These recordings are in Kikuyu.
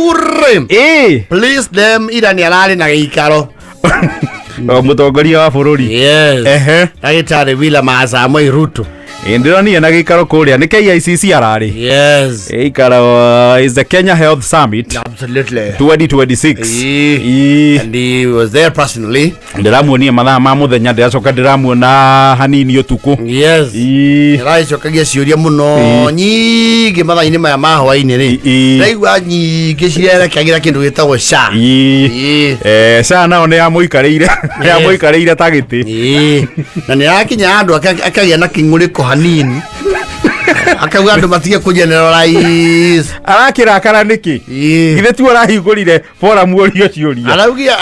Hurray! Ĩ Please them ira nĩ ararĩ na gĩikaro. O, mũtongoria wa bũrũri. Yes. Ehe. Ndagĩtarĩ William Samoei Ruto. Ĩ, ndĩronire na gĩikaro kũrĩa nĩ KICC ararĩ. Yes. Gĩikaro is the Kenya Health Summit Absolutely. 2026. Ĩ. Ĩ. And he was there personally. Ndĩramuonia mathaa ma mũthenya, ndĩracoka ndĩramuona hanini ũtukũ. Yes. Ĩ. Ĩragĩcokagia ciũria mũno Ĩ. nyingĩ mathaa-inĩ maya ma hwainĩ rĩ. Ĩ. Ndaigua nyingĩ cirerekagĩra kĩndũ gĩtagwo SHA. Ĩ. Ĩ. Eh, SHA nao nĩ yamũikarĩire, yamũikarĩire ta gĩtĩ. Ĩĩ. Na nĩ arakinya handũ akagĩa na kĩng'ũrĩko hanini, akauga andũ matige kũgeneralize. Arakĩrakara nĩkĩ? Ĩĩ. Githĩ tu arahingũrire forum ũrio ciũria? Araugia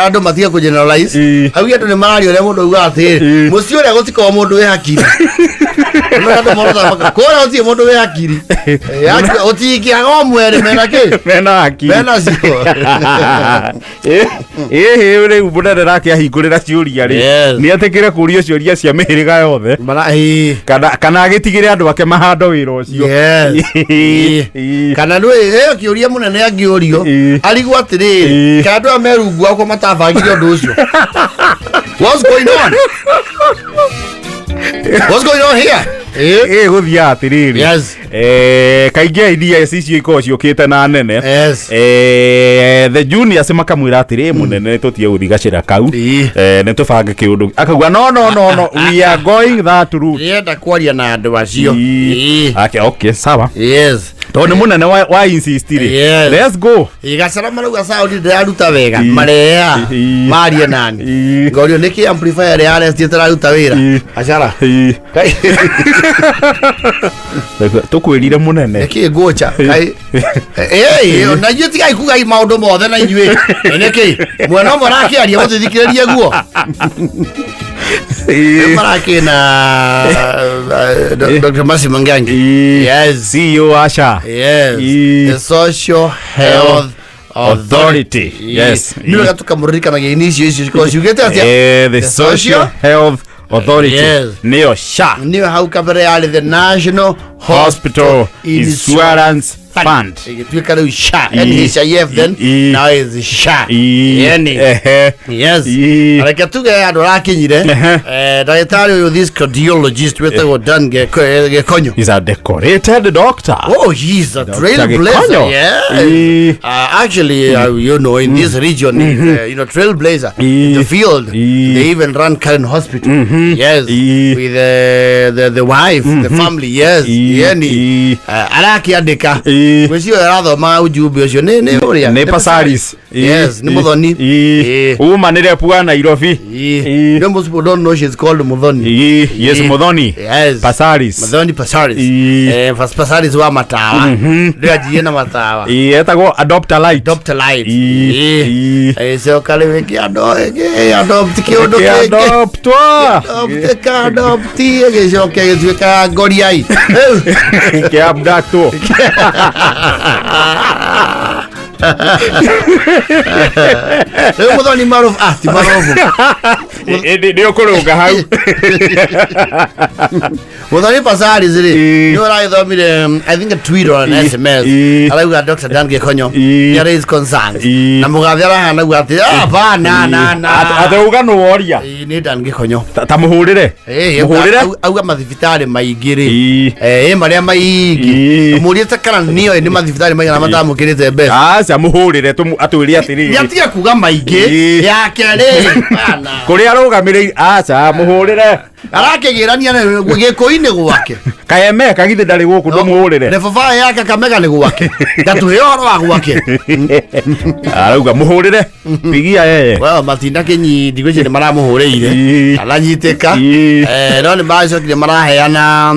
andũ matige kũgeneralize. Ĩĩ. Augia andũ nĩ mararia ũrĩa mũndũ augaga atĩrĩ, Ĩĩ. mũciĩ ũrĩa gũtikoragwo mũndũ wĩ hakiri. Nĩ andũ moraga kũrĩa gũtirĩ mũndũ wĩ hakiri. Ĩĩ, gũtingĩaga ũmwe mena kĩ mena hakiri. Mena cio. Ĩhĩ, rĩu mũnene nake ahingũrĩra ciũria rĩ, Yes. nĩ etĩkĩre kũrio ciũria cia mĩhĩrĩga yothe Ĩĩ. kana agĩtigĩre andũ ake mahando wĩra ũcio. Yes. Ĩĩ. Ĩĩ. Kana nä ä kä å ria må nene angä å rio Ĩĩ. arigwo atä rä Ĩĩ. rä kana andå aya merungu wakwa matabangire å ndå å cio. What's going on? What's going on here? Ĩĩ. Ĩ, gũthiaga atĩrĩrĩ, Yes. Kaingĩ ideas icio ikoragwo ciũkĩte na nene. Yes. The juniors makamwĩra atĩrĩ, mũnene, tũtige gũthiĩ gacĩra kau. Ĩĩ. Nĩ tũbange kĩũndũ, akauga, "No, no, no, no, we are going that route." Ndĩrenda kwaria na andå acio. Ĩĩ. Ĩĩ. Okay, okay, sawa. Yes. Tondũ nĩ mũnene wa insist rĩ. Yes. Let's go. Ĩĩ, gacara marauga sound ndĩraruta wega. Ĩĩ. Mareha Ĩĩ. marie nani. Ĩĩ. Ngorio nĩkĩ amplifier ya RST ĩtararuta wĩra? Ĩĩ. Gacara. Ĩĩ. Tũkwĩrire mũnene. Nĩkĩ ngũcha kai ĩĩ, na inyuĩ tigai kuga maũndũ mothe na inyuĩ. Ĩ, nĩkĩ mwena ũmwe arakĩaria mũtithikĩrĩrie guo? Ĩĩ. Marakĩna Dr. Mercy Mwangangi. Ĩĩ. Yes. CEO wa SHA. Yes. Ĩĩ. The Social Health Authority. Authority. Yes. Nĩ wega tũkamũririkanagia ini icio cikorwo ciugĩte atĩa? The The Social Social Health Authority. Yes. Nĩyo SHA. Nĩyo hau kabere yarĩ the National Hospital Insurance Fund. Ĩgĩtuĩka rĩu SHA. Ĩĩ. NHIF then Ĩĩ. now is SHA. Ĩĩ. Yani. Ehe. Yes. Ĩĩ. Reke tuge andũ arakinyire. Ehe. Ndagĩtarĩ ũyũ, this cardiologist wĩtagwo Dan Gĩkonyo. He's a decorated doctor. Oh, he's a trailblazer. Gikonyo. Yes. Eh. Actually, in this region, trailblazer in the Eh. field. Eh. They even run Karen Hospital. Yes. Eh. With the wife, the family. Yes. Eh. Yani. Eh. Arakiandĩka. Eh. Gwĩciria arathoma ujumbe ũcio nĩ ũrĩa. Nĩ Pasaris. Yes, nĩ Muthoni. Eh. Uma nĩ rep wa Nairobi. Eh. Eh. You know, most people don't know she's called Muthoni. Yes, Eh. Muthoni. Yes. Pasaris. Muthoni Pasaris. Eh. Pasaris wa matawa. Ndĩranjirie na matawa. Ĩĩ, etagwo Adopt a Light. Adopt a Light. Ĩĩ. Eh. Ĩĩ. Coka rĩu ĩkĩando ĩngĩ adopt kĩũndũ kĩngĩ. Kĩadoptwo. Adopt ka-adopt ĩgĩcoka ĩgĩtuĩka ya ngoriai. Rĩu. Kĩabductwo. Rĩu Muthoni Marobu, ah, ti Marobu. Nĩ ũkũrũnga hau. Muthoni Pasaris rĩ, Ĩĩ. nĩ ũragĩthomire I think a tweet or an Ĩĩ. SMS. Ĩĩ. Arauga Dr. Dan Gikonyo Ĩĩ. nĩ raise concerns. Ĩĩ. Na mũgathe arahana uga atĩ ah ba na na na. Atĩ uga nũ woria. Ĩĩ, nĩ Dan Gikonyo. Ta mũhũrĩre. Ĩĩ, Mũhũrĩre. auga mathibitarĩ maingĩ rĩ. Ĩĩ. Ĩ marĩa maingĩ. Ĩĩ. Mũriĩte kana nĩoĩ nĩ mathibitarĩ maigana matamũkĩrĩte mbeca. Aca, mũhũrĩre atwĩre atĩrĩrĩ. Nĩatige kuga maingĩ. Ĩĩ. Yake rĩ. Bana. Kũrĩa arũgamĩrĩire, aca, mũhũrĩre. Arakĩgĩrania gĩkũinĩ gwake. Kayemeka githĩ ndarĩ gũkũ, ndũmũhũrĩre? Reboba ya Kakamega nĩ gwake, ndatũhe ũhoro wa gwake. Arauga mũhũrĩre, pigia yeye. Well, matinda kĩnyi ndigwĩciria nĩ maramũhũrĩire Ĩĩ. ananyitĩka. Ĩĩ. No nĩ maracokire maraheana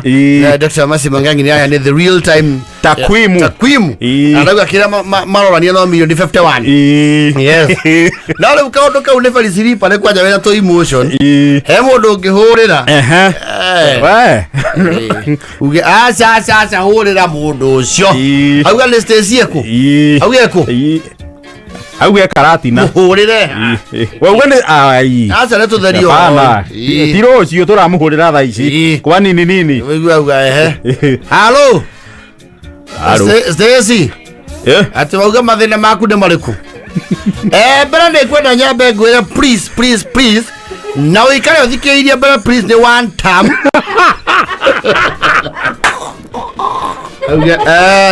Ĩĩ. Dr. Mercy Mwangangi nĩ aheanire the real time Takwimu. Takwimu. Ĩĩ. Arauga kĩrĩa marorania no milioni 51. Ĩĩ. Yes. No rĩu kaũndũ kau nĩ Felicilipa nĩ kwanja wĩna tũ emotion. Ĩĩ. He mũndũ ũngĩhũrĩra. Ehe. Eh. We. Uge aca aca aca, hũrĩra mũndũ ũcio. Ĩĩ. Auga nĩ Stacy ĩkũ? Ĩĩ. Auge ĩkũ? Ĩĩ. Auge karatina. Mũhũrĩre. Wewe nĩ ai. Aca, nĩ tũtherie Hapana. ũhoro. Ĩĩ. Ti rũciũ tũramũhũrĩra thaa ici. Ĩĩ. Kwa nini nini? Ũigua auga ehe. Halo. Halo. Stacy. Atĩ wauga mathĩna maku nĩ marĩkũ? Mbere nĩ ngwenda nyambe ngwĩre, please, please, please, na ũikare ũthikĩrĩirie mbere, please. Nĩ one term. Auge,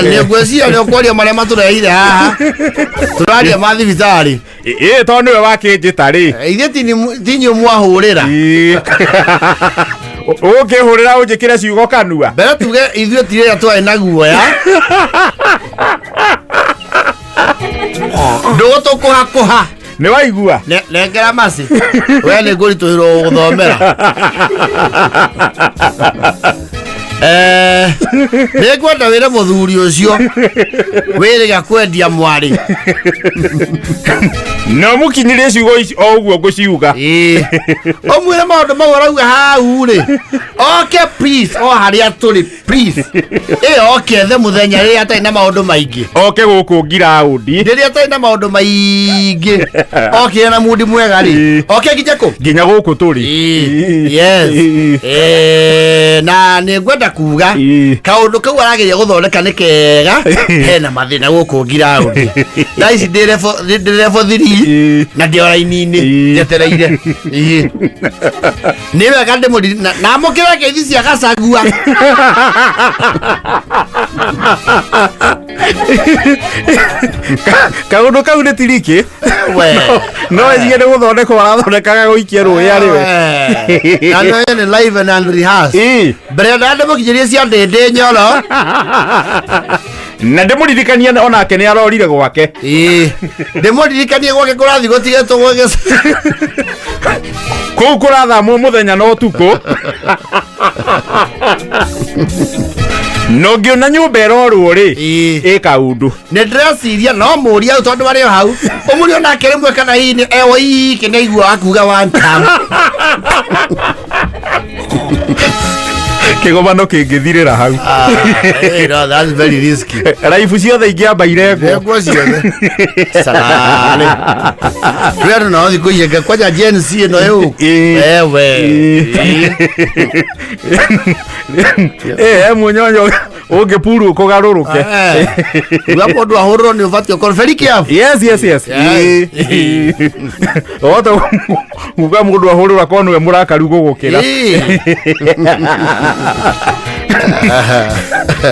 nĩ ngwĩciria nĩ ũkwaria marĩa matũrehire haha, tũraria ma thibitarĩ. Ĩ tondũ nĩwe wakĩnjĩta rĩ. Ithuĩ ti inyuĩ mwahũrĩra. Ũngĩhũrĩra ũnjĩkĩre ciugo kanua. Mbere tuge ithuĩ ti rĩrĩa twarĩ na guoya ndũgũ tũkũhakũha. Nĩ waigua. Nengera maci, we nĩ ngũritũhĩrwo gũthomera. Nĩ ngwenda wĩre mũthuri ũcio wĩrĩga kwendia mwarĩ. Na mũkinyirie ciugo ici o ũguo ngũciuga. Ĩĩ. Ũmwĩre maũndũ mau arauga hau rĩ, oke please, o harĩa tũrĩ, please. Ĩ oke ethe mũthenya rĩrĩa atarĩ na maũndũ maingĩ. Oke gũkũ ngiraũndi. Rĩrĩa atarĩ na maũndũ maingĩ, okire na mundi mwega rĩ. Oke nginya kũ? Nginya gũkũ tũrĩ. Ĩĩ. Yes. Na nĩ ngwenda kuga kaũndũ kau arageria gũthondeka nĩ kega. Hena mathĩna gũkũ ngiraũndi thaa ici, ndĩ level 3 na ndĩ o raini-inĩ njetereire. Ĩĩ. Nĩ wega ndĩmũriri na amũkĩre ngeithi cia Gacagua. Kaũndũ kau nĩ tiriki. We. No ecirie nĩ gũthondekwo arathondekaga gũikia rũĩ arĩ we. Na nĩ nĩ live and unrehearsed. Mbere ya ndĩmũkinyĩrie cia ndĩndĩ nyoro. Na ndĩmũririkanie onake nĩ arorire gwake. Ĩĩ, ndĩmũririkanie gwake kũrathiĩ gũtigetwo gwake. Kũu kũrathamwo mũthenya na ũtukũ, na ũngĩona nyũmba ĩrorwo rĩ, ĩ kaundu. Nĩ ndĩreciria no mũria hau, tondũ arĩ o hau, ũmũria onake rĩmwe kana hihi nĩ ewo iki nĩ aigua akuga one time. Kĩgomano kĩngĩthirĩra hau. Ah, hey, no, that's very risky. Raibu ciothe ingĩamba irengwo. Nguo ciothe salale rä andå nao thikå ici kwanja Gen Z ĩno ĩũ. Ewe. Ĩ he mũnyonyo ũngĩpuru kũgarũrũke. Uga mũndũ ahũrwo nĩ ũbatiĩ ũkorwo very careful. Yes. Yes. Wahota kuga mũndũ ahũrũra korwo nĩwe mũrakaru gũgũkĩra.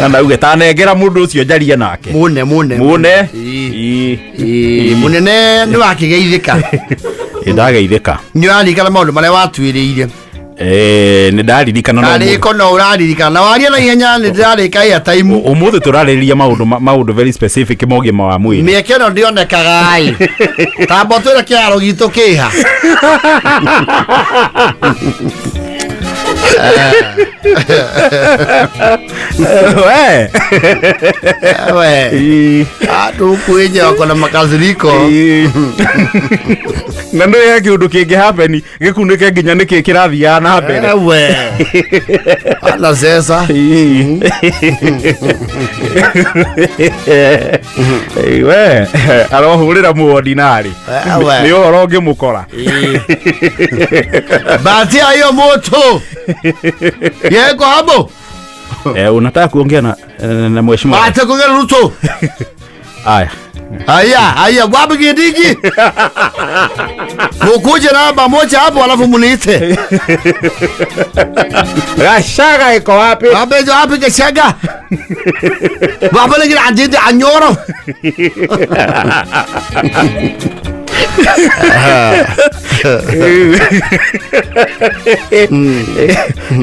Na nauge tanengera mũndũ ũcio njarie nake. Mũne mũne. Mũne. Ĩĩ. Ĩĩ. Ĩĩ, mũnene nĩ wakĩgeithĩka. Ĩ, ndageithĩka. Nĩ ũraririkana maũndũ marĩa watuĩrĩire? Nĩ ndaririkana no ũmũthĩ- Karĩko no ũraririkana na waria na ihenya, nĩ ndĩrarĩka airtime. Ũmũthĩ tũrarĩrĩria maũndũ very specific ma ũgima wa mwĩrĩ. Mĩeke ĩno ndĩonekaga ĩ, tamba ũtwĩre kĩharo gitũ kĩha. We. We. Ĩĩ. Andũ kwĩnje wako na makasiriko. Ĩĩ. Na nĩ he kĩũndũ kĩngĩ happen gĩkunĩke nginya nĩkĩ kĩrathiaga na mbere. We ana cesa. Ĩĩ. Ĩĩ, we arohũrĩra mũordinarĩ. We. Nĩ ũhoro ũngĩmũkora. Batia hiyo moto yeko hapo. Unataka kuongea na mheshimiwa? Bate kuongea na Ruto. Aya. Haya haya, wapi Kindiki? Mukuje namba moja hapo alafu muniite. Gashaga iko wapi? Wapi wapi Gashaga? Wapi lagi andindi anyoro.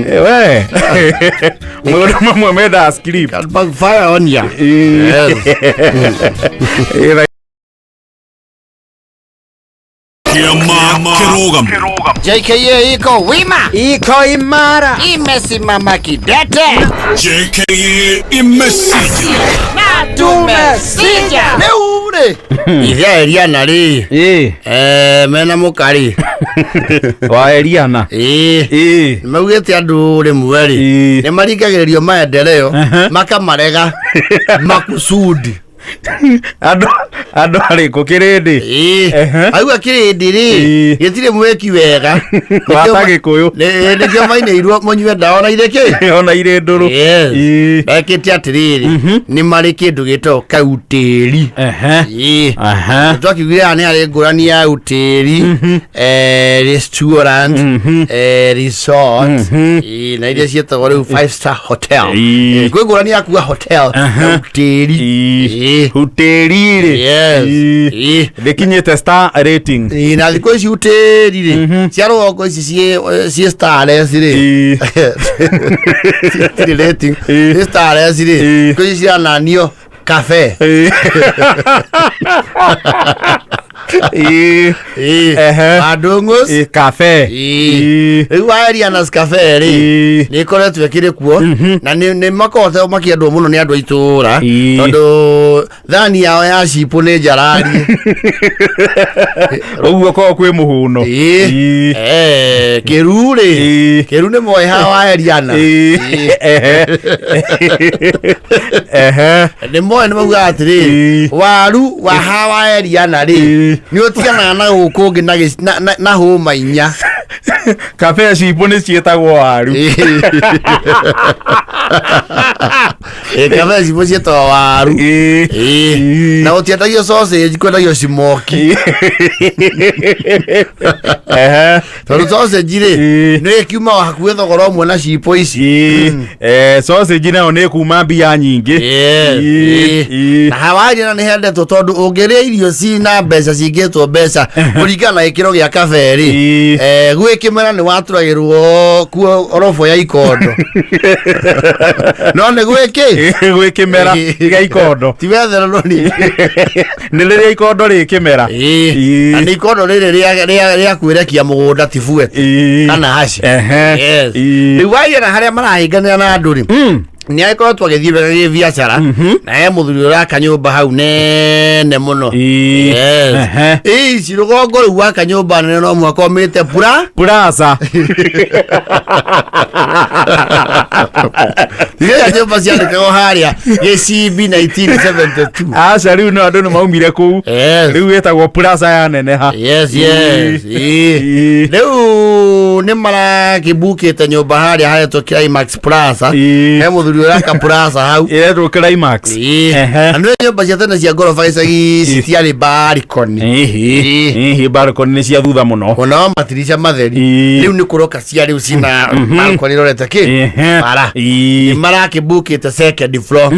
We maũndũ mamwe mendaga script. Can backfire on ya. Yes. Kĩama kĩrũgamo. JKA iko wima. Iko imara. Imesimama kidete. JKA imesija. Tumesija. Rĩu rĩ, ithe Eliana rĩ, Ĩĩ. Mena mũkarĩ. Wa Eliana. Ĩĩ. Ĩĩ. Nĩmaugĩte andũ rĩmwe rĩ, Ĩĩ. nĩ maringagĩrĩrio maendeleo, makamarega makusudi. Andũ Andũ arĩkũ kĩrĩndĩ? Ĩĩ. Ehe. Auga kĩrĩndĩ rĩ Ĩĩ. gĩtirĩ mwĩki wega. Wata Gĩkũyũ. Nĩkĩo mainĩirwo mũnyue ndawa na irĩ kĩ? Ona irĩ ndũrũ. Yes. Ĩĩ. Mekĩte atĩrĩrĩ, nĩ marĩ kĩndũ gĩtagwo kautĩri. Ehe. Ĩĩ. Aha. Twakiugire haha nĩ harĩ ngũrani ya utĩri, restaurant, resort, ĩĩ, na iria ciĩtagwo rĩu five star hotel. Ĩĩ. Kwĩ ngũrani ya kuga hotel na utĩri. Ĩĩ. Ĩĩ. Hutĩri rĩ. Yes. Ĩĩ. Ĩĩ. Ndĩkinyĩte star rating. Ĩĩ, na thikũ ici utĩri rĩ cia rũgongo ici ciĩ starless rĩ, Ĩĩ. citirĩ rating, Ĩĩ. ciĩ starless rĩ, Ĩĩ. thikũ ici cirananio cafe. Ĩĩ. Ĩĩ. Ĩĩ. Ehe. Mandũng'ũs. Ĩĩ, cafe. Ĩĩ. Ĩĩ. Rĩu wa Eliana's Cafe rĩ, Ĩĩ. nĩ ĩkoretwo ĩkĩrĩ kuo na nĩ makoretwo makĩendwo mũno nĩ andũ a itũũra, Ĩĩ. tondũ thani yao ya cipũ nĩ njararie. Ũguo korwo kwĩ mũhũno. Ĩĩ. Ĩĩ. Kĩru rĩ, Ĩĩ. kĩru nĩ moĩ haha wa Eliana. Ĩĩ. Ĩĩ. Ehe. Ehe. Nĩ moĩ, nĩ maugaga atĩrĩrĩ, Ĩĩ. waru wa haha wa Eliana rĩ, Ĩĩ. nĩ ũtiganaga na gũkũ ũngĩ na na hũma inya. Cafe cipũ nĩ ciĩtagwo waru. Ĩĩ, cafe cipũ ciĩtagwo waru. Ĩĩ. Ĩĩ. Ĩĩ. Na gũtiendagio sausage, kwendagio cimoki. Ehe. Tondũ sausage rĩ, Ĩĩ. nĩ ĩkiuma hakuhĩ thogora ũmwe na cipũ ici. Ĩĩ. Sausage nayo nĩ kuma mbia nyingĩ. Yes. Ĩĩ. Ĩĩ. Ĩĩ. Na hawaria nĩ hendetwo tondũ ũngĩrĩa irio cina mbeca cingĩtwo mbeca kũringana na gĩkĩro gĩa kabe rĩ, Ĩĩ. Gwĩ kĩmera nĩ watũragĩrwo kuo orobo ya ikondo, no nĩ gwĩ kĩ? Gwĩ kĩmera gĩa ikondo. Ti wethererwo ningĩ. Nĩ rĩrĩa ikondo rĩ kĩmera. Ĩĩ. Ĩĩ. Na nĩ ikondo rĩrĩ rĩa kwĩrekia mũgũnda ti buete Ĩĩ. kana haci. Ehe. Yes. Ĩĩ. Rĩu waria na harĩa marahĩnganĩra na andũ rĩ, nĩ agĩkoretwo agĩthiĩ wega gĩbiacara, na he mũthuri ũraka nyũmba hau nene mũno. Ĩĩ. Yes. Ehe. Ĩĩ, ici rũgongo rĩu waka nyũmba nene no mũhaka ũmĩte pura. Plaza. Iria nyũmba ciandĩkagwo harĩa gĩcimbi 1972. Aca, rĩu no andũ nĩ maumire kũu. Yes. Rĩu ĩtagwo plaza ya neneha. Yes. Ĩĩ. Ĩĩ. Rĩu nĩ marakĩbukĩte nyũmba harĩa haretwo Climax Plaza. Ĩĩ. He mũthuri ũraka plaza hau. Ĩretwo Climax. Ĩĩ. Ehe. Na nĩ nyũmba cia tene cia ngoroba icagi citiarĩ balcony. Ĩhĩ. Ĩĩ. Ĩhĩ, balcony nĩ cia thutha mũno. Ona wa matirica matheri. Ĩĩ. Rĩu nĩ kũroka cia rĩu cina balcony rorete kĩ? Ehe. Bara. Ĩĩ. Nĩ marakĩbukĩte second floor.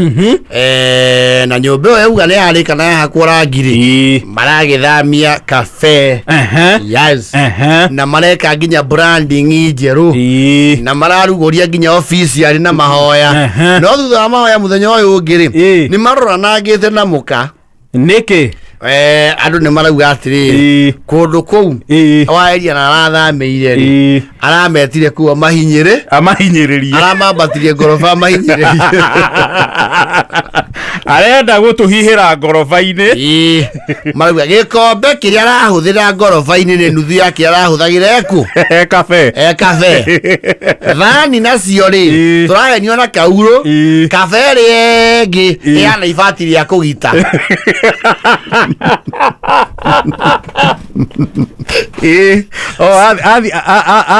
Na nyũmba ĩyo yauga nĩ yarĩka na yahakwo rangi rĩ, Ĩĩ. maragĩthamia cafe. Ehe. Yes. Ehe. Na mareka nginya branding njerũ. Ĩĩ. Na mararugũria nginya office yarĩ na mahoya. Ehe. No thutha wa mahoya mũthenya ũyũ ũngĩ rĩ, Ĩĩ. nĩ maroranangĩte na mũka. Nĩkĩ? Andũ nĩ marauga atĩrĩrĩ, Ĩĩ. kũndũ kũu Ĩĩ. waeria na arathamĩire rĩ, Ĩĩ. arametire kuo mahinyĩrĩ, Amahinyĩrĩrie. aramambatirie ngoroba mahinyĩrĩrie. Arenda gũtũhihĩra ngoroba-inĩ. Ĩĩ. Marauga gĩkombe kĩrĩa arahũthĩra ngoroba-inĩ nĩ nuthu ya kĩrĩa arahũthagĩra eku Kabe. e kabe. Thani nacio rĩ, Ĩĩ. tũrahenio na kaurũ. Ĩĩ. Kabe ĩrĩa ĩngĩ Ĩĩ. ĩhana ibati rĩa kũgita. Ĩĩ. O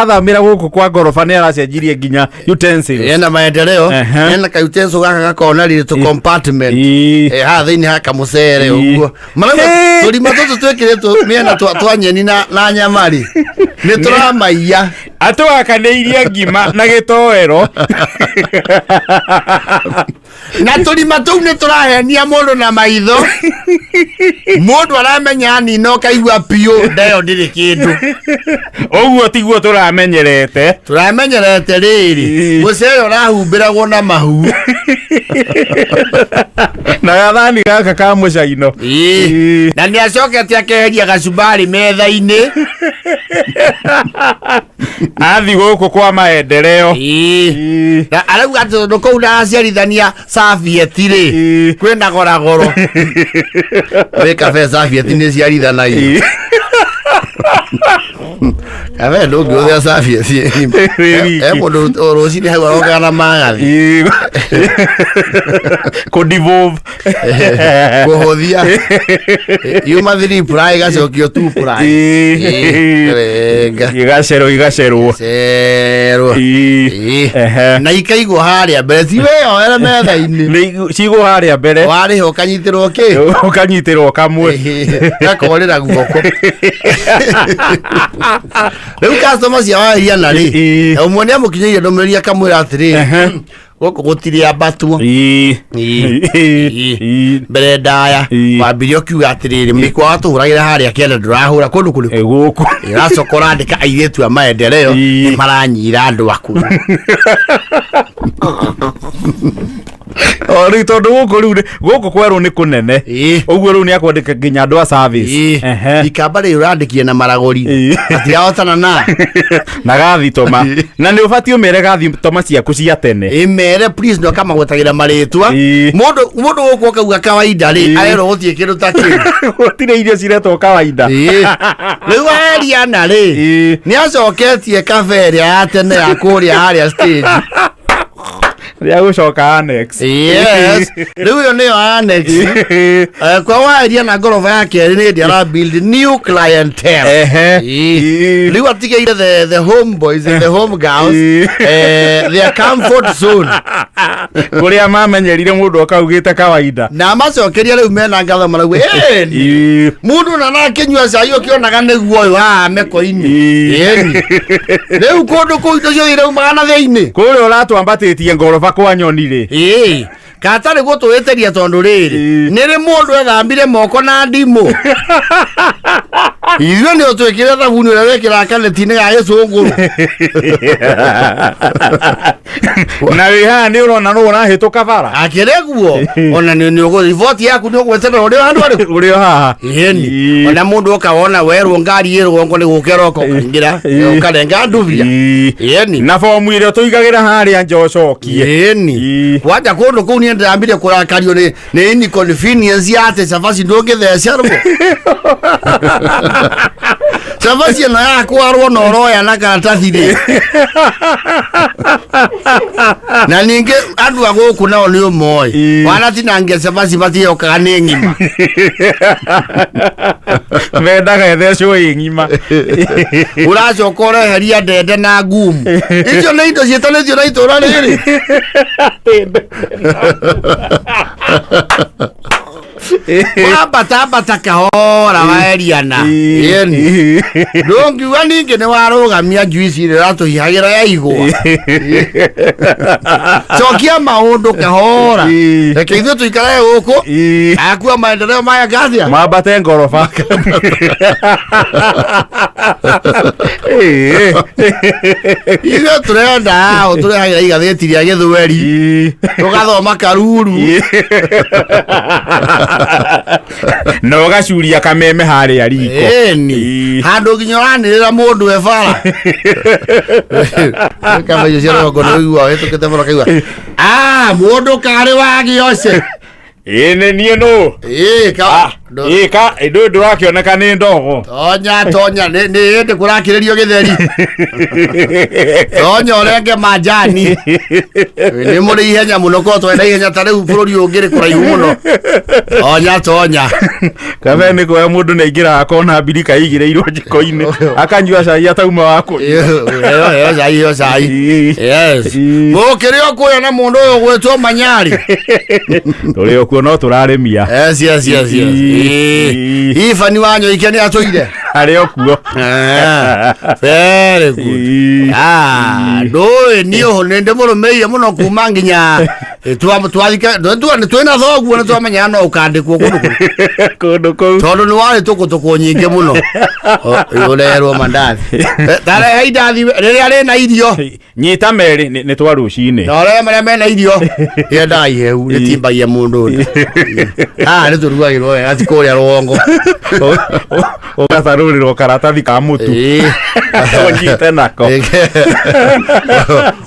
athamĩra gũkũ kwa ngoroba nĩ aracenjirie nginya utensils. Ena maendeleo. Ehe. Ena kautenso gaka gakona rĩ tũ compartment. Ĩĩ. Haha thĩinĩ haka mũcere Ĩĩ. ũguo marauga Ĩĩ. tũrima tũtũ twĩkĩrĩtwo mĩena twa nyeni na nyama rĩ, nĩ tũramaiya. Atũhakanĩirie ngima na gĩtoero. Na tũrima tũu nĩ tũrahenia mũndũ na maitho, mũndũ aramenya nina ũkaigua piũ ndeyo ndĩrĩ kĩndũ. Ũguo tiguo tũramenyerete. Tũramenyerete rĩrĩ, Ĩĩ. mũcere ũrahumbĩragwo na mahu. Na gathani gaka ka mũcaino. Ĩĩ. Ĩĩ. Na nĩ acokete akeheria gacumbari metha-inĩ. Athi gũkũ kwa maendeleo. Ĩĩ. Ĩĩ. Na arauga atĩ tondũ kũu ndaciarithania sabieti rĩ, Ĩĩ. kwĩna goragoro wĩ kabe, sabieti nĩ ciarithanagio. Ĩĩ. Kabe ndũngĩhũthĩra serviette. Wĩ wiki. He mũndũ o rũcinĩ hau arokaga na magathi. Kũ devolve. Kũhũthia. Yuma 3 ply ĩgacokio 2 ply. Renga. Igacerwo igacerwo. Cerwo. Ĩĩ. Ehe. Na ikaigwo harĩa mbere ti weyoere metha-inĩ. Nĩ cigwo harĩa mbere. Warĩha ũkanyitĩrwo kĩ? Ũkanyitĩrwo kamwe. Gakorĩra guoko. Rĩu customer cia Wairiana rĩ, Ĩĩ. ũmwe nĩ amũkinyĩire ndũmĩrĩri akamwĩra atĩrĩrĩ, Ehe. gũkũ gũtirĩ ambatwo. Ĩĩ. Ĩĩ. Ĩĩ. Ĩĩ. Mbere ndaya Ĩĩ. wambirie ũkiuga atĩrĩrĩ, mĩkwa watũhũragĩra harĩa kĩanda ndũrahũra kũndũ kũrĩkũ? Ĩ, gũkũ. Ũracoka ũrandĩka airĩtu a maendeleo Ĩĩ. nĩ maranyira andũ akũrũ. O rĩu tondũ gũkũ rĩu gũkũ kwerũ nĩ kũnene. Ĩĩ. Ũguo rĩu nĩ akwandĩka nginya andũ a service. Ĩĩ. Ehe. Ikamba rĩrĩ ũrandĩkie na maragũri. Ĩĩ. Matirahotana na. Na gathitoma. Na nĩ ũbatiĩ ũmere gathitoma ciaku cia tene. Ĩmere please na ũkamagwetagĩra marĩtwa. Ĩĩ. Mũndũ mũndũ gũkũ akauga kawaida rĩ, Ĩĩ. arerwo gũtirĩ kĩndũ ta kĩu. Gũtirĩ irio ciretwo kawaida. Ĩĩ. Rĩu Ariana rĩ, Ĩĩ. nĩ acoketie kabe ĩrĩa ya tene ya kũrĩa harĩa stage. Rĩa gũcoka annex. Yes. Rĩu ĩyo nĩyo annex. Kwa Wairia na ngoroba ya kerĩ nĩ hĩndĩ ara build new clientele. Ehe. Ĩĩ. Rĩu atigĩire the home boys and the home girls Ĩĩ. their comfort zone. Kũrĩa mamenyerire mũndũ akaugĩte kawaida. Na amacokeria rĩu mena ngatho marauga ĩni Ĩĩ. mũndũ na nakĩnyua cai ũkĩonaga nĩguo ũyũ haha meko-inĩ. Ĩĩ. Ĩni. Rĩu kũndũ kũu indo ciothe iraumaga na thĩinĩ. Kũrĩa ũratwambatĩtie ngoroba kwa nyoni rĩ. Ĩĩ. Katarĩ gũtwĩtĩria tondũ rĩrĩ Ĩĩ. nĩ rĩ mũndũ ethambire moko na ndimũ. Ithuĩ nĩ ũtwĩkĩre thabuni ũrĩa wĩkĩraga kaneti-inĩ ga gĩcũngũrũ. Na wĩ haha nĩ ũrona nũ ũrahĩtũka bara. Akĩrĩ guo ona nĩ nĩ ũgũ riboti yaku nĩ ũgweterera ũrĩ o handũ arĩkũ. Ũrĩ o haha. Ĩni. Ĩĩ. Ona mũndũ oka wona werwo ngari ĩ rũgongo nĩ gũkĩra oka ũkaingĩra Ĩĩ. ũkarenga ndubia. Ĩĩ. Ĩni. Na bomu ĩrĩa tũigagĩra harĩa nja ũcokie. Ĩni. Ĩĩ. Kwanja kũndũ kũu niĩ ndĩrambire kũrakario nĩ inconvenience ya atĩ cabaci ndũngĩthecerwo. Cabaci ĩno ya kwarwo na ũroya na karatathi rĩ. Na ningĩ andũ a gũkũ nao nĩ ũmoĩ. Ĩĩ. Wanatinangia cabaci matiyokaga nĩ ng'ima. Mendaga ĩthecwo ĩ ng'ima. Ũracoka ũreheria ndende na ngumu. Icio nĩ indo ciĩtanĩtio na itũra rĩrĩ. Wambata ambata kahora waeriana. Ĩni. Ndũngiuga ningĩ nĩ warũgamia njuici ĩrĩa ũratũhihagĩra ya igwa. Cokia maũndũ kahora. Ĩĩ. Reke ithuĩ tũikarage gũkũ. Ĩĩ. Akua maendeleo maya ngathia. Mambate ngoroba. Ĩĩ. Ithuĩ tũrenda ũtũrehagĩra igathĩti rĩa gĩthweri. Ĩĩ. Tũgathoma karuru. Na ũgacuria kameme harĩa riko. Ĩni. Ĩĩ. Handũ nginya ũranĩrĩra mũndũ e bara. Kama icio cia rũgongo nĩ ũiguaga wĩtũkĩte bara ũkaigua. Ah, mũndũ karĩ wa gĩoce. Ĩĩ nĩ niĩ nũ. Ĩĩ ka. Ĩĩ ka ndũ ndũrakĩoneka nĩ ndogo. Tonya tonya nĩ hĩndĩ kũrakĩrĩrio gĩtheri. Tonya ũrenge manjani. Nĩ mũrĩ ihenya mũno korwo twenda ihenya ta rĩu bũrũri ũyũ ũngĩ rĩ kũraihu mũno. Tonya tonya. Kabe nĩ kuoya mũndũ nĩ aingĩraga akona mbirika ĩigĩrĩirwo njiko-inĩ akanyua cai atauma wa kũnyua. Ĩyo ĩyo cai ĩyo cai. Ĩĩ. Yes. Ĩĩ. Mũkĩrĩ o kũrĩa na mũndũ ũyũ ũgwĩtwo Manyari. Tũrĩ o kuo no tũrarĩmia. Yes yes yes yes. Ĩĩ. Ĩĩ. Ibani wa Nyoike nĩ atũire. Arĩ o kuo. Very good. Ĩĩ. Ah, ndũĩ niĩ ũhũ nĩ ndĩmũrũmĩrĩire mũno kuma nginya twĩna thoguo nĩ twamenyaga no ũkandĩkwo kũndũ kũu Kũndũ kũu. tondũ nĩ warĩ tũkũtũkũ nyingĩ mũno. Ũrerwo mandathi. Tarehe indathi rĩrĩa rĩna irio. Nyita merĩ nĩ twa rũcinĩ. Na ũrĩa marĩa mena irio yendaga ihehu rĩtimbagia mũndũ nda. Haha nĩ tũrugagĩrwo wega ti kũrĩa rũgongo. Ũgacarũrĩrwo karatathi ka mũtu. Ĩĩ. Ũnyite nako.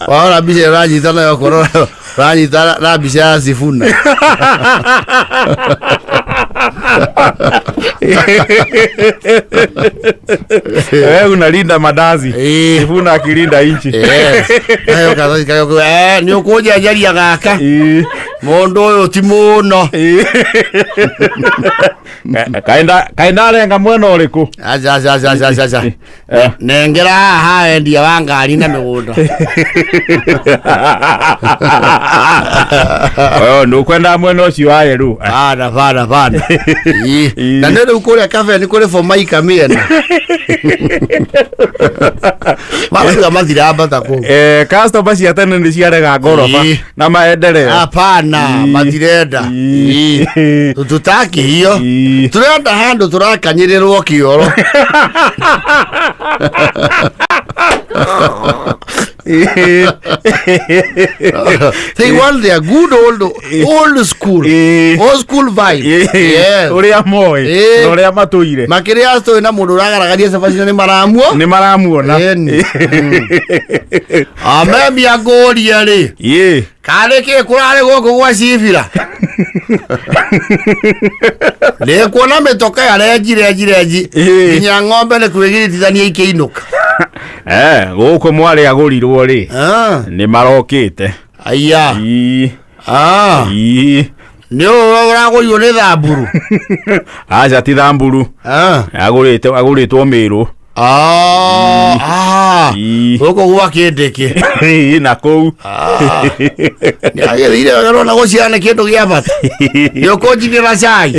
Waona mbica ĩyo ũranyita nayo korwo ũranyita na mbica ya Sifuna. Wewe unalinda mandazi. Ĩĩ. Sifuna akilinda inchi. Yes. Kayo kayo kayo nĩ ũkũnjenjeria gaka Ĩĩ. mũndũ ũyũ ti mũno. Ĩĩ. Kaenda arenga mwena ũrĩkũ? Aca aca aca aca aca aca. Eh. Nengera haha endia wa ngari na mĩgũnda. Wewe ndũkwenda mwena ũcio wa yerũ. Bana bana bana. Ĩĩ. Ĩĩ. Na nĩ rĩu kũrĩa kabe nĩ kũrĩ Formica mĩena. Marauga matirambata kũu. Eh, customer cia tene nĩ ciarega ngoroba Ĩĩ. na maendeleo. Hapana, Ĩĩ. matirenda. Ĩĩ. Ĩĩ. Tutaki hiyo. Ĩĩ. Turenda handũ turakanyĩrĩrwo kĩoro. They want their good old old school. Ĩĩ. Old school vibe. Yes. Ũrĩa moĩ Ĩĩ. na ũrĩa matũire Makĩria atũĩ na mũndũ ũragaragaria cabaci na nĩ maramuo. nĩ maramuona. Ĩni. Amemia ngũrie rĩ. Ĩĩ. Karĩ kĩ kũrarĩ gũkũ gwa cibira? Nĩ kuona mĩtoka ya renji renji renji. Ĩĩ. Nginya ng'ombe nĩ kwĩgiritithania ikĩinũka. Eh, gũkũ mwarĩ agũrirwo rĩ Ah, nĩ marokĩte. Aya. Ĩĩ. Ah, Ĩĩ. nĩ ũũ ũragũrirwo nĩ thamburu. Aca ti thamburu. Ah. Agũrĩte agũrĩtwo Mĩrũ. Ah, ah. Ĩĩ. Gũkũ gwa kĩndĩkĩ. Ĩĩ, na kũu. Nĩ agĩthire wega nona gũciara nĩ kĩndũ gĩa bata. Nĩ ũkũnjinĩra cai.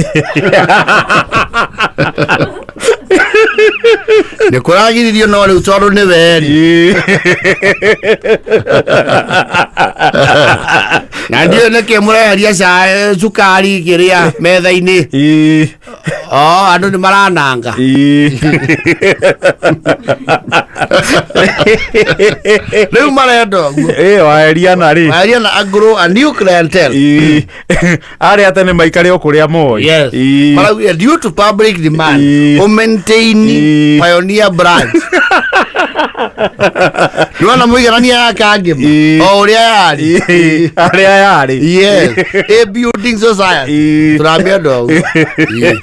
Nĩ kũragiririo no rĩu tondũ nĩ weri. Ĩĩ. Na ndiũĩ nĩkĩ mũreheria cai cukari kĩrĩa metha-inĩ. Ĩĩ. Oh, andũ nĩ marananga. Ĩĩ. Rĩu marenda ũguo. Ĩĩ, waeriana rĩ. Maria na agro a new clientele. Ĩĩ. Arĩa tene maikare o kũrĩa moĩ. Yes. Ĩĩ. Maraugire due to public demand, Ĩĩ. o maintain Ĩĩ. pioneer branch. Nĩwona mũiganania ya kangĩma Ĩĩ. o ũrĩa yarĩ. Ĩĩ, arĩa yarĩ. Yes. A building society. Ĩĩ. Tũramĩenda ũguo. Ĩĩ.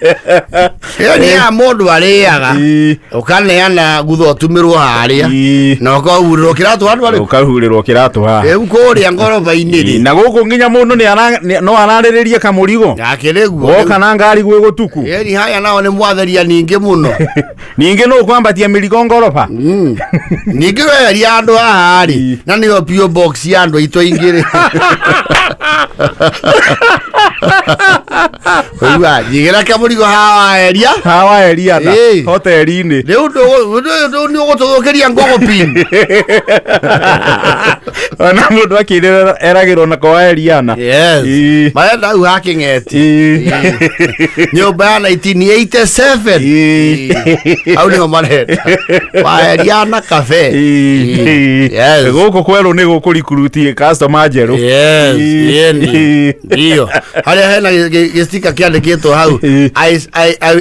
Ĩyo nĩ ya mũndũ arĩaga. Ĩĩ. Ũkaneana gutha ũtumĩrwo harĩa. Ĩĩ. Na ũkahurĩrwo kĩratũ andũ arĩkũ. Ũkahurĩrwo kĩratũ haha. Rĩu kũrĩa ngoroba-inĩ rĩ. Na gũkũ nginya mũndũ no ararĩrĩrie kamũrigo. Akĩrĩ guo. Woka na ngari gwĩ gũtuku. Ĩni haya nao nĩ mwatheria ningĩ mũno. Ningĩ nũ kwambatia mĩrigo ngoroba. Ningĩ weheria andũ haha rĩ na nĩyo PO box ya andũ aitũ aingĩ rĩ. Ũigua njigĩra kamũrigo haha waheria. Haha waeriana Ĩĩ. hoteli-inĩ. Rĩu nĩ ũgũtũthũkĩria ngũgũpin. Ona mũndũ akĩrĩra eragĩrwo na kwa waeriana. Yes. Ĩĩ. Marenda hau ha Kĩng'eti. Ĩĩ. Nyũmba ya 1987. Ĩĩ. Hau nĩho marenda. Waeriana cafe. Ĩĩ. Yes. Gũkũ kwerũ nĩ gũkũrikuruti customer njerũ. Yes, Ĩĩ. yeni. Ndio. Harĩa hena gĩstika kĩandĩkĩtwo hau. Ĩĩ.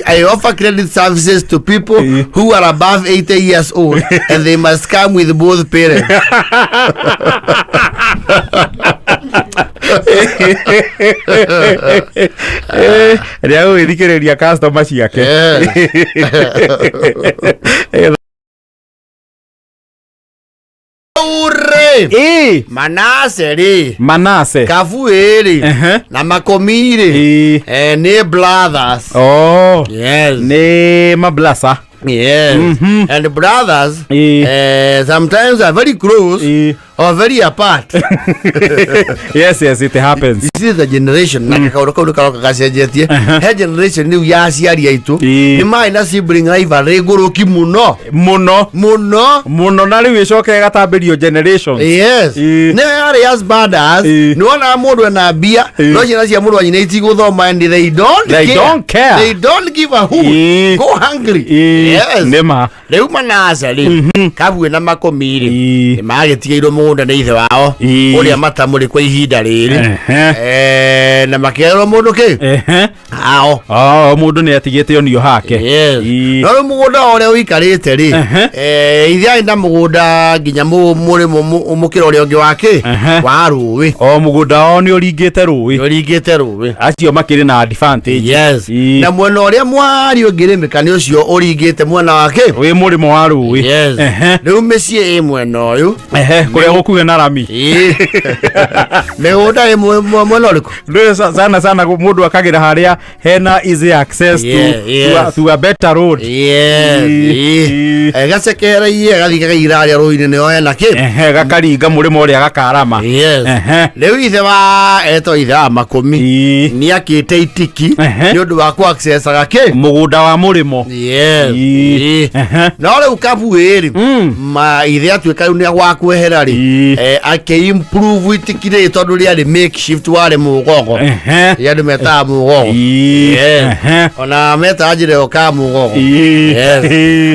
I offer credit services to people Ĩĩ. who are above 80 years old and they must come with both parents. Rĩa gũgĩthikĩrĩria customer ciake. Yes. Ure. Ĩĩ. Manase rĩ. Manase. Kabu ĩrĩ. Ehe. Na makomi rĩ. Ĩĩ. Eh, nĩ brothers. Oh. Yes. Nĩ mablasa. Yes. Mhm. And brothers Ĩĩ. sometimes are very close Ĩĩ. or very apart. Yes, it happens. This is the generation na kaũndũ kau nĩ karoka gacenjetie. He generation rĩu ya aciari aitũ Ĩĩ. nĩ marĩ na sibling rivalry ngũrũki mũno Mũno. mũno. Mũno na rĩu ĩcoke ĩgatambĩrio generations. Yes. Ĩĩ. Nĩ yarĩ as bad as Ĩĩ. nĩ wonaga mũndũ ena mbia Ĩĩ. no ciana cia mũndũ wa nyina itigũthoma and they don't They care. don't care. They don't give a hoot. Ĩĩ. Go hungry. Ĩĩ. Yes. Nĩ ma. Rĩu Manase rĩ kabuĩ na makomi rĩ Ĩĩ. nĩ magĩtigĩirwo Mũgũnda nĩ ithe wao ũrĩa matamũrĩ kwa ihinda rĩrĩ. Na makĩerwo mũndũ kĩ ao. O mũndũ nĩ atigĩte onio hake. Yes. No rĩu mũgũnda ũrĩa ũikarĩte rĩ, ithe arĩ na mũgũnda nginya mũrĩmo mũkĩra ũrĩa ũngĩ wake wa rũĩ. O mũgũnda wao nĩ ũringĩte rũĩ. Ũringĩte rũĩ. Acio makĩrĩ na advantage. Yes. Na mwena ũrĩa mwari ũngĩrĩmĩka nĩ ũcio ũringĩte mwena wake wĩ mũrĩmo wa rũĩ. Yes. Rĩu mĩciĩ ĩ mwena ũyũ. Kũrĩa gũkuhĩ na rami. Mĩgũnda ĩ mwena ũrĩkũ? Ndũĩ sana sana mũndũ akagĩra harĩa hena easy access to a better road. Yes. Gacekereirie gathiĩ gakaigĩra harĩa rũĩ-inĩ nĩho hena kĩ? Gakaringa mũrĩmo ũrĩa gakarama. Yes. Rĩu ithe wa etwo ithe wa Makũmi nĩ akĩte itiki nĩ ũndũ wa kũ accessaga kĩ? Mũgũnda wa mũrĩmo. Yes. No rĩu kabuĩ rĩ, ma ithe atuĩka rĩu nĩ gwa kwehera rĩ, akĩ improve itiki rĩrĩ tondũ rĩarĩ makeshift warĩ mũgogo. Rĩrĩa andũ metaga mũgogo. Yes. Ona metaga njĩra ĩyo ka mũgogo. Yes.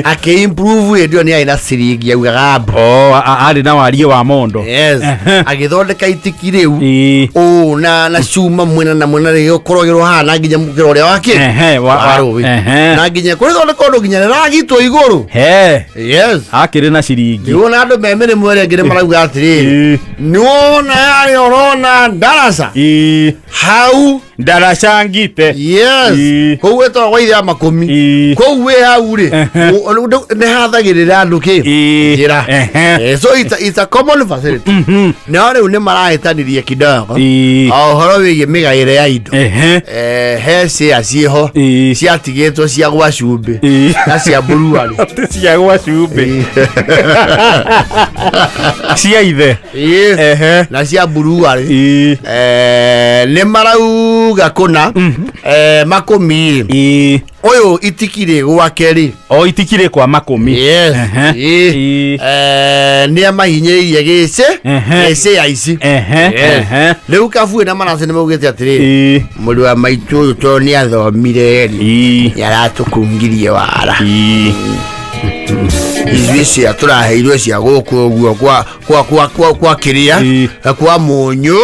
Akĩ improve hĩndĩ ĩyo nĩ arĩ na ciringi augaga mbu. Oh, arĩ na wariĩ wa mondo. Yes. Agĩthondeka itiki rĩu ũũ na cuma mwena na mwena rĩgĩkoragĩrwo haha na nginya mũkĩra ũrĩa wa kĩ? Wa rũĩ. Na nginya kũrĩthondeka ũndũ nginya rĩragitwo igũrũ. Yes. Akĩrĩ na ciringi. Nĩwona andũ me mĩrĩmo ĩrĩa ĩngĩ nĩ marauga atĩrĩrĩ, nĩwona yarĩ ũrona ndaraca hau ndaraca ngite. Yes. Kũu ĩtagwo gwa ithe wa Makũmi. Kũu wĩ hau rĩ, nĩ hathagĩrĩra andũ kĩ njĩra. So it's a common facility. No rĩu nĩ marahĩtanirie kidogo o ũhoro wĩgiĩ mĩgaĩre ya indo. He cia ciĩho ciatigĩtwo cia gwa cumbĩ na cia mburuarĩ. Cia gwa cumbĩ cia ithe. Na cia mburuarĩ. Nĩ marauga kũna Makũmi rĩ, ũyũ itikirĩ gwake rĩ, o itikirĩ kwa Makũmi. Yes. Nĩ amahinyĩrĩirie gĩcĩ gĩcĩ ya ici. Rĩu Kabuĩ na Manase nĩ maugĩte atĩrĩrĩ, mũrũ wa maitũ ũyũ tondũ nĩ athomire rĩ, nĩ aratũkungirie wara. Ithuĩ cia tũraheirwo cia gũkũ ũguo kwa kwa kwa kwa kwa kĩrĩa kwa mũnyũ.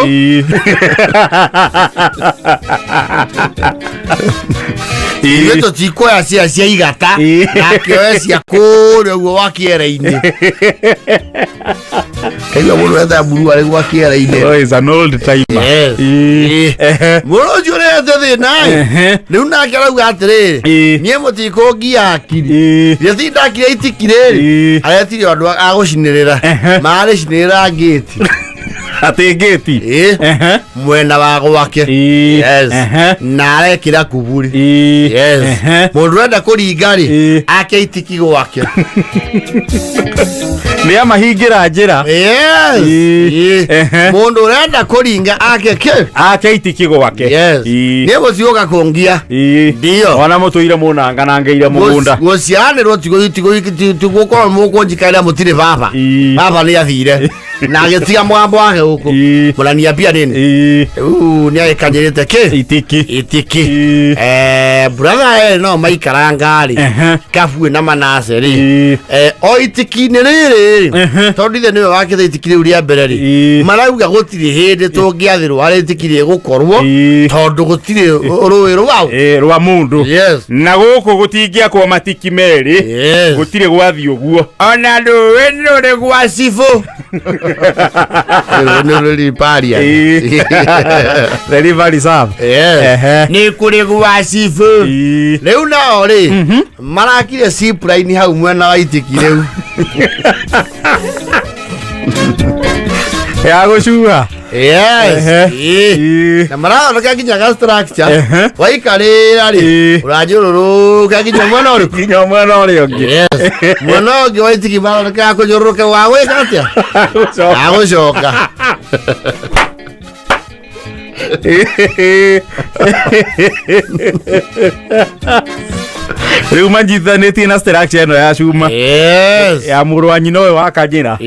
Ithuĩ tũtikuoya cia cia igata na akĩoya cia kũrĩa ũguo wa kĩera-inĩ. Kaigua mũndũ etha mburu arĩ gwa kĩera-inĩ. Oh, is an old timer. Yes. Mũndũ ũcio ũrehete thĩna ĩ, rĩu nake arauga atĩrĩrĩ, niĩ mũtikũngia hakiri. Githĩ ndakire itiki rĩrĩ, aretire andũ a gũcinĩrĩra. Marĩcinĩrĩra ngĩti. Atĩ ngĩti? Mwena wa gwake. Yes. Na arekĩra kuburi. Yes. Mũndũ ũrenda kũringa rĩ, ake itiki gwake. Nĩ amahingĩra njĩra. Yes. Mũndũ ũrenda kũringa ake kĩ? Ake itiki gwake. Yes. Nĩ gũciũka kũngia. Ndio. Ona mũtũire mũnanganangĩire mũgũnda. Gũcianĩrwo tigũkorwo mũkũnjikarĩra mũtirĩ baba. Baba nĩ athire. Na agĩtiga mũgambo wake gũkũ. Mũraniambia nini? Rĩu nĩ agĩkanyĩrĩte kĩ? Itiki. Itiki. Brother no maikaranga rĩ, Kabuĩ na Manase rĩ, o itiki-inĩ rĩrĩ rĩ, tondũ ithe nĩwe wakĩte itiki rĩu rĩa mbere rĩ, marauga gũtirĩ hĩndĩ tũngĩathĩrwo harĩa itiki rĩgũkorwo, tondũ gũtirĩ rũĩ rwao. Rwa mũndũ. Yes. Na gũkũ gũtingĩakwo matiki merĩ. Yes. Gũtirĩ gwathiĩ ũguo. Ona rũĩ nĩ rũrĩ gwa cibũ. Rũĩ nĩ rũrĩ paria. The river reserve. Yes. Nĩ kũrĩ gwa cibũ. Rĩu nao rĩ, marakire zipline hau mwena wa itiki rĩu. Ya gũcua. Yes. Na marathondeka nginya ga structure. Waikarĩra rĩ, ũranyũrũrũka nginya mwena ũrĩkũ? Nginya mwena ũrĩa ũngĩ. Yes. Mwena ũngĩ wa itiki marathondeka kũnyũrũrũka wa gwĩka atĩa? Wa gũcoka. Rĩu manyitanĩtie na structure ĩno ya cuma. Yes. Ya mũrũ wa nyina ũyũ wa Kanjĩra.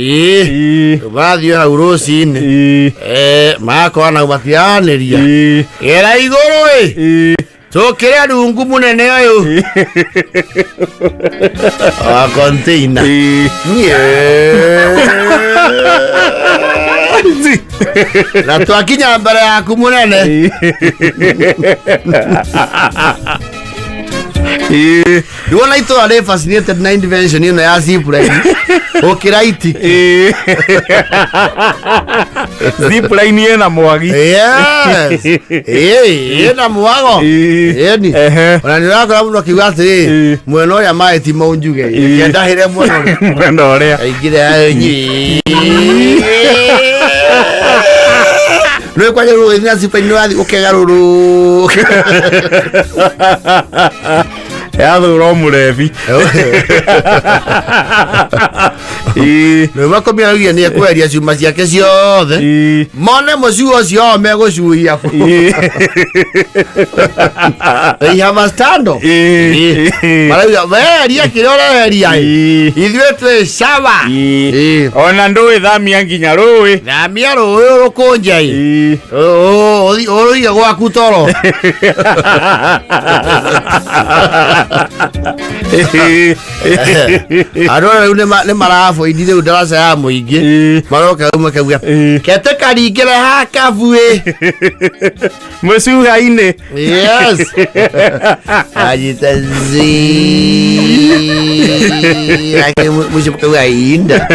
Marathiĩ hau rũcinĩ. Magakorwo nau matiranĩria. Gera igũrũ ĩ. Tũkĩrĩa rungu mũnene ũyũ wa container. Na twakinya mbere yaku mũnene. Ndiwona itũra rĩ fascinated na invention ĩno ya zipline gũkĩra itiki. Zipline ĩna mwagi. Yes. Ĩĩ, ĩna mwago. Ĩni. Ehe. Ona nĩ ũrakora mũndũ akiuga atĩrĩ, mwena ũrĩa maĩ ti maunjuge, reke ndahĩre mwena ũrĩa. Mwena ũrĩa. Aingĩre nĩ kwanja rũgĩthiĩ na zipline nĩ ũrathiĩ ũkegarũrũka. Yathũra o mũrebi. Nĩ makomia araugire nĩ ekweheria cuma ciake ciothe mone mũcuo ũcio wao megũcuhia kũ. They have a stand up. Marauga weheria kĩrĩa ũreheria ĩ. Ithuĩ twĩ sawa. Ĩĩ. Ona ndũĩ thamia nginya rũĩ. Thamia rũĩ ũrũkũnje ĩ. Ũrũige gwaku toro. Andũ aya rĩu nĩ maraboindi rĩu ndaraca ya mũingĩ. Maroka rĩu makauga kete karingĩre ha kabuĩ. Mũcuha-inĩ. Yes. Anyita zi. Ake mũcio makauga inda.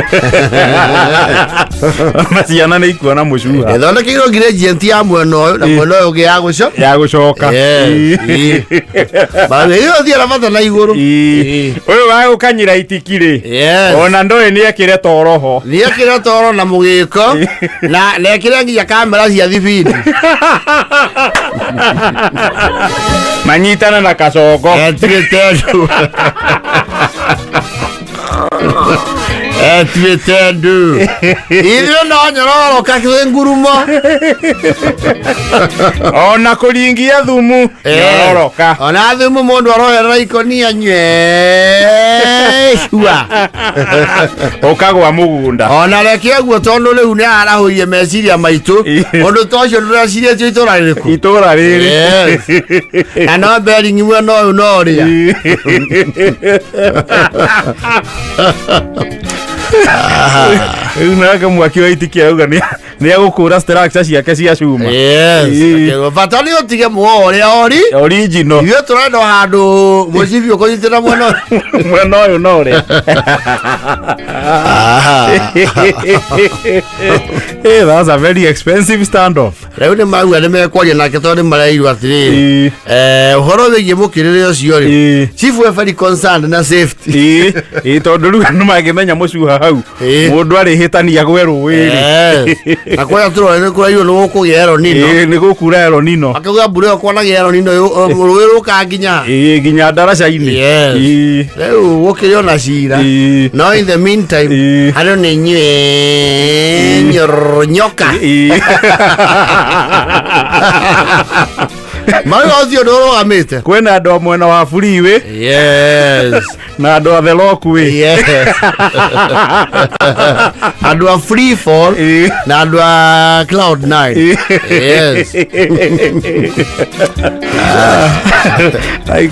Ona ciana nĩ ikuona mũcuha. Ĩthondekeirwo gradient ya mwena ũyũ na mwena ũyũ ũngĩ ya gũco. Ya gũcoka. Yes. Marauga ĩyo thiĩ na bata na igũrũ. Ũyũ wa gũkanyĩra itiki rĩ. Yes. Ona ndũĩ nĩ ekĩre toro ho. Nĩekĩre toro na mũgĩko na nekĩre nginya kamera cia thibindi. Manyitana na kacongo. Etuĩte ndu. Etuĩte ndu. Ithuĩ no nyororoka kwĩ ngurumo. Ona kũringia thumu nyororoka. Ona thumu mũndũ aroerera ikonia nyue cua. Ũkagwa mũgũnda. Ona reke ũguo tondũ rĩu nĩ arahũire meciria maitũ. Ũndũ ta ũcio ndũrecirĩtio itũra rĩrĩkũ. Itũra rĩrĩ. Yes. Na no bering mwena ũyũ no ũrĩa. Rĩu nake mwaki wa itiki arauga nĩ egũkũra structure ciake cia cuma. Yes. Bata nĩ ũtige muoyo ũrĩa ũri. Original. Ithuĩ tũrenda o handũ mũcibi ũkũnyitĩra mwena ũyũ. Mwena ũyũ no ũrĩa. Hey, that's a very expensive standoff. Rĩu nĩ mauga nĩ mekwaria nake tondũ nĩ mareirwo atĩrĩrĩ, ũhoro wĩgiĩ mũkĩrĩre ũcio rĩ, chief we very concerned na safety. Ĩĩ, tondũ rĩu andũ mangĩmenya mũcuha hau mũndũ arĩhĩtania gwe rũĩ rĩ. Yes. Na kũrĩa tũrore nĩ kũrairwo nĩ gũkũgĩa El Nino. Nĩ gũkura El Nino. Akauga mbura ĩyo kwanagĩa El Nino rũĩ rũka nginya. Ĩĩ, nginya ndaraca-inĩ. Yes. Rĩu gũkĩrĩ ona cira. No in the meantime, andũ nĩ inyuĩ nyoka. Marauga ũcio ũndũ ũrũgamĩte. Kwĩna andũ a mwena wa freeway. Yes. Na andũ a the lockway. Yes. Andũ a free fall na andũ a cloud nine. Yes. Ai,